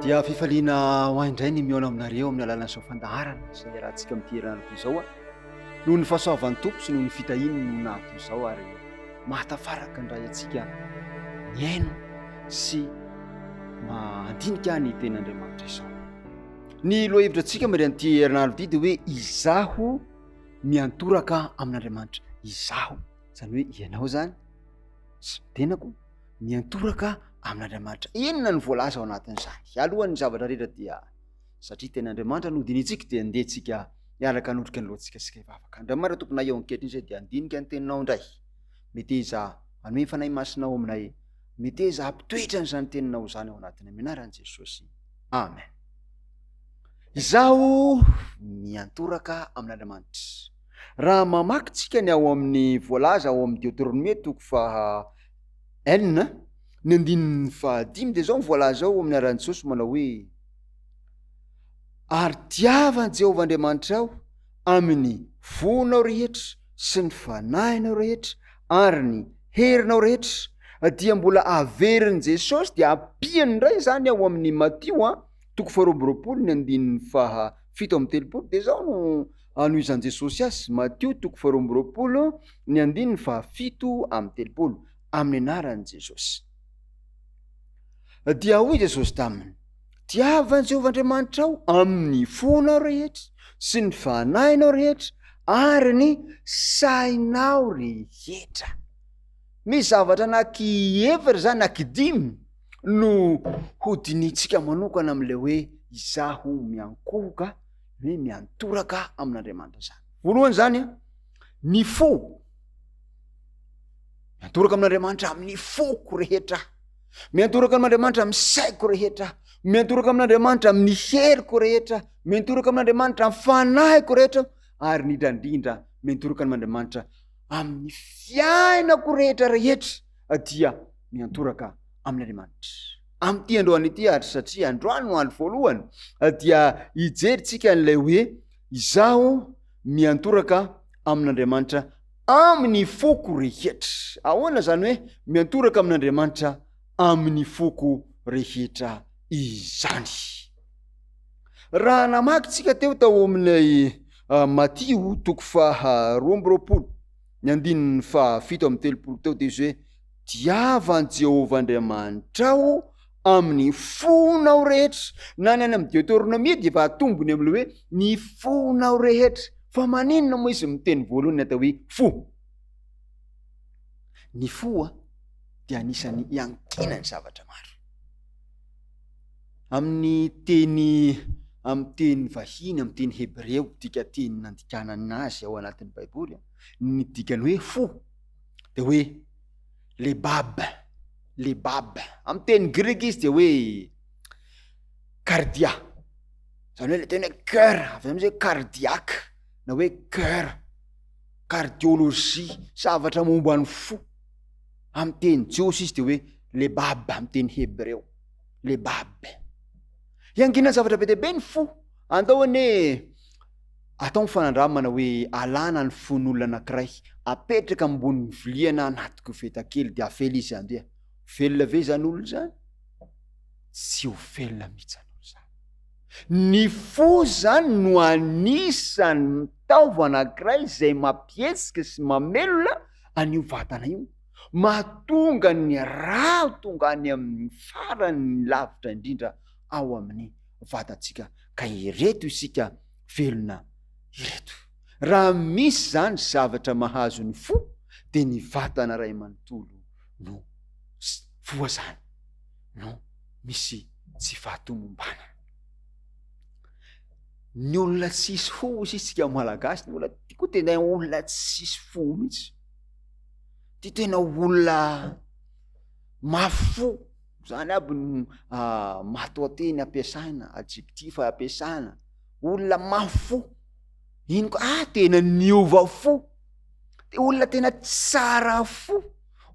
Dia fifaliana ho ahy indray ny mihaona aminareo amin'ny alalan'izao fandaharana izay iarahantsika amin'ity herinandro ity izao. Noho ny fahasoavan'ny Tompo sy noho ny fitahiany no nahatoy izao ary mahatafaraka indray antsika mihaino sy mandinika ny tenin'Andriamanitra izao. Ny lohahevitra antsika mandrian'ity herinandro ity dia hoe izaho miantoraka amin'Andriamanitra. Izaho, izany hoe ianao izany sy ny tenako miantoraka amin'Andriamanitra. Inona no voalaza ao anatin'izany? Alohan'ny zavatra rehetra dia satria tenin'Andriamanitra no dinihintsika dia andeha tsika hiaraka hanondrika ny lohantsika sy hivavaka. Andriamanitra tomponay eo ankehitriny izay dia handinika ny teninao indray. Meteza hanome ny fanahy masinao aminay. Meteza hampitoetra an'izany teninao izany ao anatinay. Amin'ny anaran'i Jesosy. Amen. Izaho miantoraka amin'Andriamanitra. Raha mamaky tsika ny ao amin'ny voalaza ao amin'ny Deoteronomia toko faha enina, ny andininy fahadimy dia izao ny voalaza ao amin'ny anaran'i Jesosy manao hoe ary tiava an'i Jehovah Andriamanitrao amin'ny fonao rehetra sy ny fanahinao rehetra ary ny herinao rehetra dia mbola averin'i Jesosy dia ampiany indray izany ao amin'ny Matio a toko faharoa amby roapolo ny andininy faha 37 dia izao no anohizan'i Jesosy azy Matio toko faharoa amby roapolo ny andininy faha 37 amin'ny anaran'i Jesosy. Dia hoy Jesosy taminy, Tiava an'i Jehovah Andriamanitrao amin'ny fonao rehetra sy ny fanahinao rehetra ary ny sainao rehetra. Misy zavatra anaky efatra izany, anaky dimy no hodinihintsika manokana amin'ilay hoe izaho miankohoka, hoe miantoraka amin'Andriamanitra izany. Voalohany izany, ny fo. Miantoraka amin'Andriamanitra amin'ny foko rehetra aho. Miantoraka amin'Andriamanitra amin'ny saiko rehetra aho. Miantoraka amin'Andriamanitra amin'ny heriko rehetra aho. Miantoraka amin'Andriamanitra amin'ny fanahiko rehetra aho. Ary indrindra indrindra miantoraka amin'Andriamanitra amin'ny fiainako rehetra rehetra dia miantoraka amin'Andriamanitra. Amin'ity androany ity ary satria androany no andro voalohany dia hijery tsika an'ilay hoe izaho miantoraka amin'Andriamanitra amin'ny foko rehetra. Ahoana izany hoe miantoraka amin'Andriamanitra amin'ny foko rehetra izany? Raha namaky tsika teo tao amin'ilay ah, Matio toko faha 22 ny andininy faha 37 teo dia izy hoe tiava an'i Jehovah Andriamanitrao amin'ny fonao rehetra. Na ny any amin'ny Deoteronomia dia efa atombony amin'ilay hoe ny fonao rehetra. Fa maninona moa izy miteny voalohany ny atao hoe fo? Ny fo dia anisan'ny iankinan'ny zavatra maro. Amin'ny teny amin'ny teny vahiny, amin'ny teny hebreo, dika teny nandikanana azy ao anatin'ny Baiboly, ny dikany hoe fo dia hoe lebab. Lebab. Amin'ny teny grika izy dia hoe cardia. Zany hoe le teny hoe cœur, avy am'zay hoe cardiaque na hoe cœur, cardiologie, zavatra momba ny fo. Amin'ny teny jiosy izy dia hoe lebab, amin'ny teny hebreo, lebab. Iankinan'ny zavatra be dia be ny fo. Andao anie atao ny fanandramana hoe alana ny fon'olona anankiray, apetraka ambonin'ny vilia na anaty koveta kely dia avela izy handeha. Velona ve izany olona izany? Tsy ho velona mihitsy izany olona izany. Ny fo izany no anisan'ny taova anankiray izay mampihetsika sy mamelona an'io vatana io. Mahatonga ny rà ho tonga any amin'ny farany lavitra indrindra ao amin'ny vatantsika ka ireto isika velona ireto. Raha misy zany zavatra mahazo ny fo de ny vatana ray manontolo no voa zany no misy tsy fahatomombanana. Ny olona tsisy fo hoy isika malagasy, ny olona ty koa tena olona tsisy fo mihitsy. Ty tena olona mafy fo. Zany aby no matoanteny ampiasaina, adjectif ampiasana. Olona mafy fo, ino koa, ah tena niova fo, de olona tena tsara fo,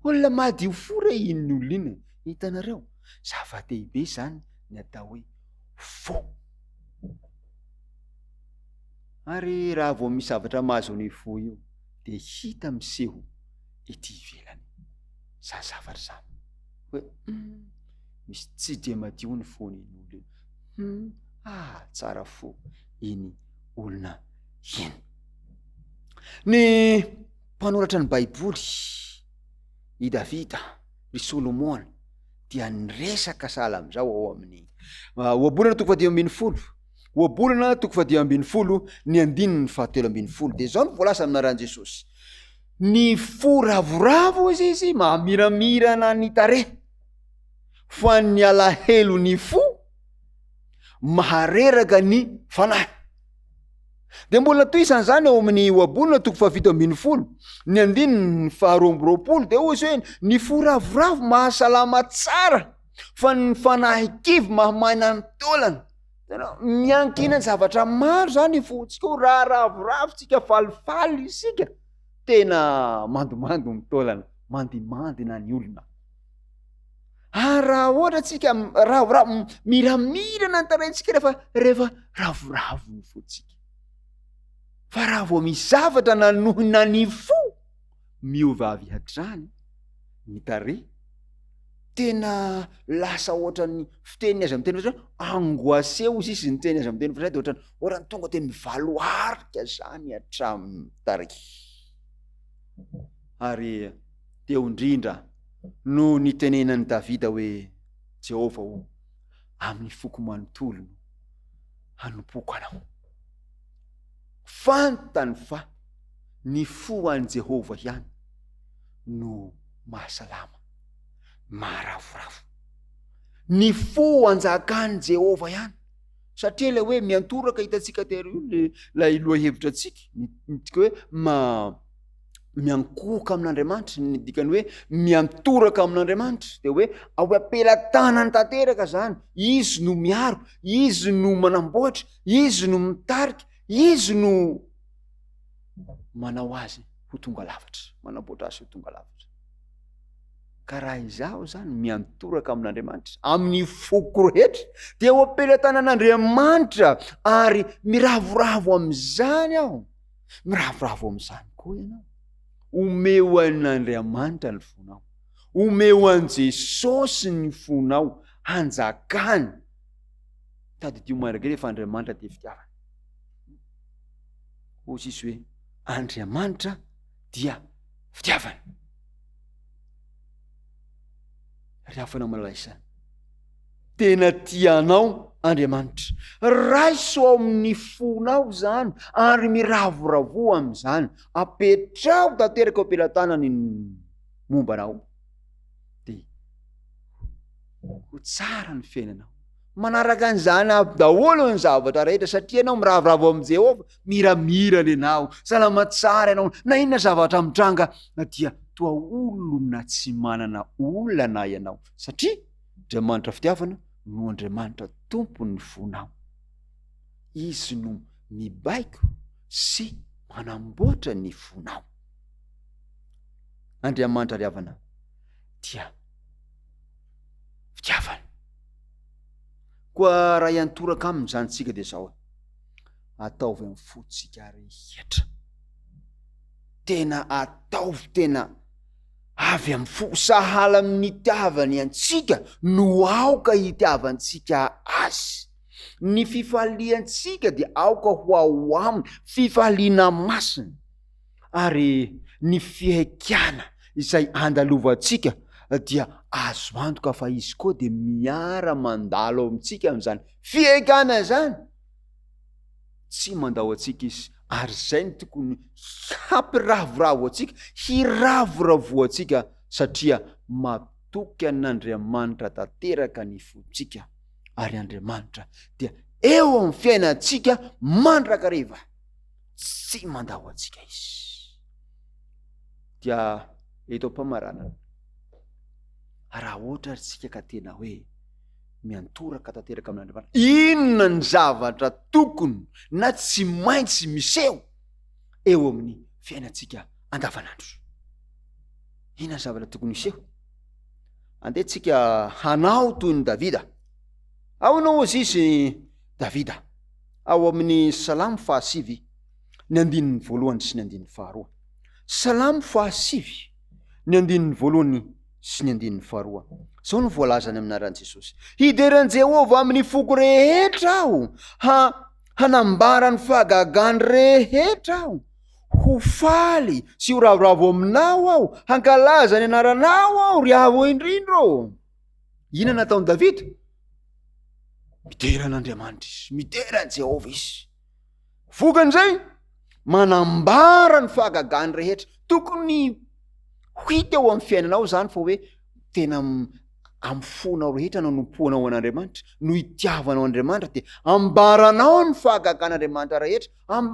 olona madio fo re iny olona iny e, hitanareo? Zava-dehibe zany ny atao hoe fo. Ary raha vao misy zavatra mahazo an'io fo io de hita miseho ety ivelany zany zavatra zany. hoe hum misy tsy dia madio ny fon'iny olona iny. Hum, ah, tsara fo iny olona iny. Ny mpanoratra ny Baiboly, i Davida, ry Solomona, dia niresaka sahala amin'izao ao amin'ny ah, Ohabolana toko fahadimy ambin'ny folo. Ohabolana toko faha-15, ny andininy faha-13. Dia izao no voalaza amin'ny anaran'i Jesosy. Ny fo ravoravo hozy izy mahamiramirana ny tarehy, fa ny alahelo ny fo mahareraka ny fanahy. Dia mbola tohizana izany ao amin'ny Ohabolana toko faha-17, ny andininy faha-22, dia hoy izy hoe ny fo ravoravo mahasalama tsara, fa ny fanahy kivy mahamaina ny taolana. Hitanao, miankina zavatra maro zany ny fontsika io, raha ravoravo tsika, falifaly isika, tena mandomando ny taolana, mandimandina ny olona. Ary raha ohatra tsika ravoravo, miramirana ny tarehintsika rehefa rehefa ravoravo ny fontsika. Fa raha vao misy zavatra nanohina ny fo, miova avy hatrany ny tarehy, tena lasa ohatran'ny fiteniny aza miteny ohatran'ny angoissé hozy izy ny teny aza miteny frantsay de ohatran'ny ohatran'ny tonga de mivaloarika zany hatramin'ny tarehy. Ary teo indrindra no nitenenan'i Davida hoe Jehovah o, amin'ny foko manontolo no hanompoako anao. Fantany fa ny fo an'i Jehovah ihany no mahasalama, maharavoravo. Ny fo anjakan'i Jehovah ihany. Satria ilay hoe miantoraka hitantsika tery io le ilay lohahevitra antsika, midika hoe ma miankohoka amin'Andriamanitra, ny dikany hoe miantoraka amin'Andriamanitra, dia hoe ao am-pelatanany tanteraka zany, izy no miaro, izy no manamboatra, izy no mitarika, izy no manao azy ho tonga lafatra, manamboatra azy ho tonga lafatra. Ka raha izaho zany miantoraka amin'Andriamanitra, amin'ny foko rehetra, dia eo am-pelatanan'Andriamanitra ary miravoravo amin'izany aho. Miravoravo amin'izany koa ianao. Omeo an'Andriamanitra ny fonao. Omeo an'i Jesosy ny fonao hanjakany. Tadidio mandrakariva fa Andriamanitra dia fitiavana. Hoy izy hoe Andriamanitra dia fitiavana. Ry havana malala tena tia anao Andriamanitra. Raiso ao amin'ny fonao izany ary miravoravoa amin'izany. Apetraho tanteraka eo am-pelatanany ny momba anao. Dia ho tsara ny fiainanao. Manaraka an'izany avy daholo ny zavatra rehetra satria ianao miravoravo amin'i Jehovah, miramirana ianao, salama tsara ianao, na inona zavatra mitranga dia toa olona tsy manana olana ianao satria Andriamanitra fitiavana no Andriamanitra tompon'ny fonao. Izy no mibaiko sy manamboatra ny fonao. Andriamanitra ry havana dia fitiavana. Koa raha hiantoraka aminy izany tsika dia izao, ataovy amin'ny fontsika rehetra. Tena ataovy tena avy amin'ny fo, sahala amin'ny nitiavany antsika no aoka hitiavantsika azy. Ny fifaliantsika dia aoka ho ao aminy, fifaliana masina. Ary ny fihaikana izay andalovantsika dia azo antoka fa izy koa dia miara-mandalo amintsika amin'izany fihaikana izany. Tsy mandao antsika izy ary izay no tokony hampiravoravo antsika, hiravoravoantsika satria matoky an'Andriamanitra tanteraka ny fontsika ary Andriamanitra dia eo amin'ny fiainantsika mandrakariva. Tsy mandao antsika izy. Dia eto am-pamaranana, raha ohatra ary tsika ka tena hoe miantoraka tanteraka amin'Andriamanitra, inona ny zavatra tokony na tsy maintsy miseho eo amin'ny fiainantsika andavanandro? Inona ny zavatra tokony hiseho? Andeha tsika hanao toy ny Davida. Ahoana hozy izy Davida? Ao amin'ny Salamo fahasivy, ny andininy voalohany sy ny andininy faharoa. Salamo fahasivy, ny andininy voalohany. sy ny andininy faharoa. Izao no voalazany amin'ny anaran'i Jesosy. Hidera an'i Jehovah amin'ny foko rehetra aho, ha hanambara ny fahagagany rehetra aho. Ho faly sy ho ravoravo aminao aho, hankalaza ny anaranao aho, ry Avo Indrindra ô. Inona nataon'i Davida? Midera an'Andriamanitra izy, midera an'i Jehovah izy. Vokan'izay, manambara ny fahagagany rehetra. Tokony ho hita eo amin'ny fiainanao izany fa hoe tena amin'ny fonao rehetra no anompoanao an'Andriamanitra, no itiavanao an'Andriamanitra dia ambaranao ny fahagagan'Andriamanitra rehetra,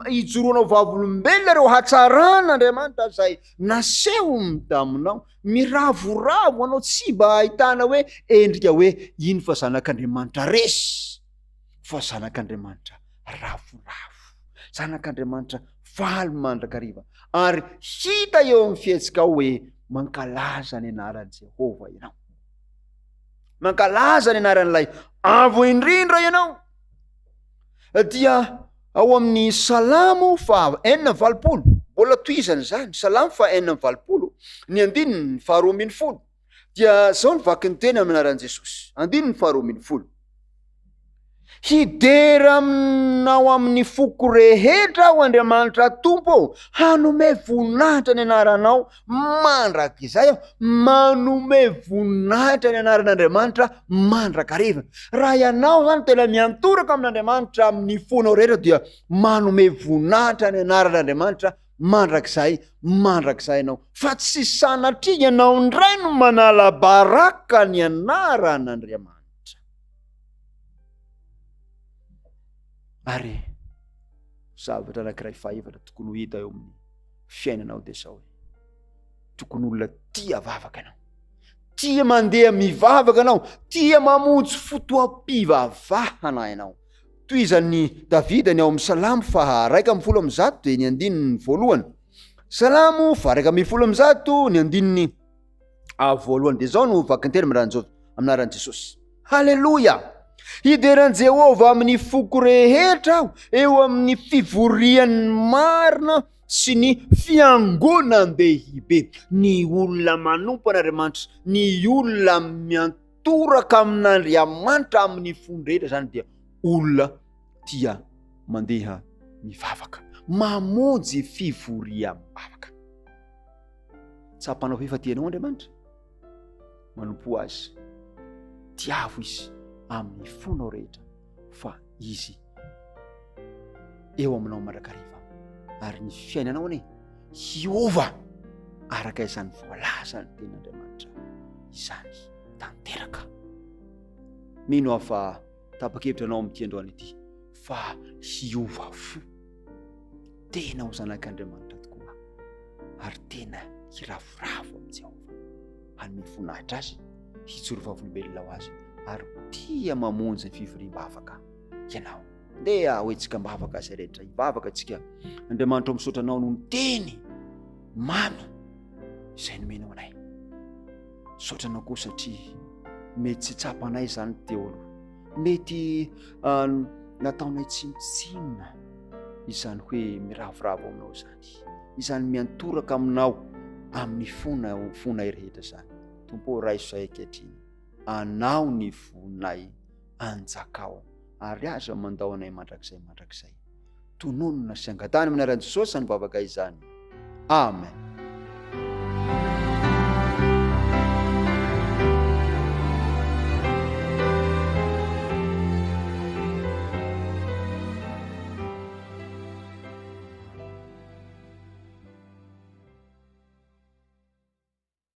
ijoroanao vavolombelona ireo hatsaran'Andriamanitra izay nasehony taminao. Miravoravo anao tsy mba ahitana hoe endrika hoe iny fa zanak'Andriamanitra resy fa zanak'Andriamanitra ravoravo, zanak'Andriamanitra faly mandrakariva ary hita eo amin'ny fihetsikao hoe mankalaza ny anaran'i Jehovah ianao. Mankalaza ny anaran'ilay Avo Indrindra ianao. Dia ao amin'ny Salamo faha 86, mbola tohizana izany, Salamo faha 86, ny andininy faharoa ambin'ny folo. Dia zao ny vakin'ny teny amin'ny anaran'i Jesosy. Andininy faharoa ambin'ny folo. Hidera aminao amin'ny foko rehetra aho Andriamanitra Tompo ô, hanome voninahitra ny anaranao mandrakizay aho, manome voninahitra ny anaran'Andriamanitra mandrakariva. Raha ianao zany tena miantoraka amin'Andriamanitra amin'ny fonao rehetra dia manome voninahitra ny anaran'Andriamanitra mandrakizay mandrakizay ianao, fa tsy sanatria ianao indray no manala baraka ny anaran'Andriamanitra. Ary zavatra anankiray fahefatra tokony ho hita eo amin'ny fiainanao dia izao hoe tokony olona tia vavaka ianao, tia mandeha mivavaka ianao, tia mamonjy fotoam-pivavahana ianao. Tohizan'i Davida ny ao amin'ny Salamo faha 111 dia ny andininy voalohany. Salamo faha 111 ny andininy voalohany dia izao no vakin-teny amin'ny anaran'i Jesosy. Haleloia! Hidera an'i Jehovah amin'ny foko rehetra aho eo amin'ny fivorian'ny marina sy ny fiangonan-dehibe. Ny olona manompo an'Andriamanitra, ny olona miantoraka amin'Andriamanitra amin'ny fony rehetra izany dia olona tia mandeha mivavaka, mamonjy fivoriam-bavaka. Tsapanao ve fa tianao Andriamanitra? Manompoa Azy, tiavo Izy amin'ny fonao rehetra fa Izy eo aminao mandrakariva ary ny fiainanao anie hiova araka izany voalazan'ny tenin'Andriamanitra izany tanteraka. Mino aho fa tapa-kevitra anao amin'ity androany ity fa hiova fo. Tena ho zanak'Andriamanitra tokoa ary tena hiravoravo amin'i Jehovah, hanome voninahitra azy, hijoro vavolombelona ho azy ary ho tia mamonjy ny fivoriam-bavaka ianao. Ndeha hoentsika am-bavaka izay rehetra hivavaka antsika. Andriamanitra misaotra anao noho ny teny mamy izay nomenao anay. Misaotra anao koa satria mety tsy tsapanay izany teo aloha. Mety ah, nataonay tsinontsinona izany hoe miravoravo aminao izany, izany miantoraka aminao amin'ny fona fonay rehetra izany. Tompo ô, raiso izay ankehitriny. Anao ny fonay, anjakao, ary aza mandao anay mandrakizay mandrakizay. Tononina sy angatahana amin'ny anaran'i Jesosy izany vavaka izany. Amen.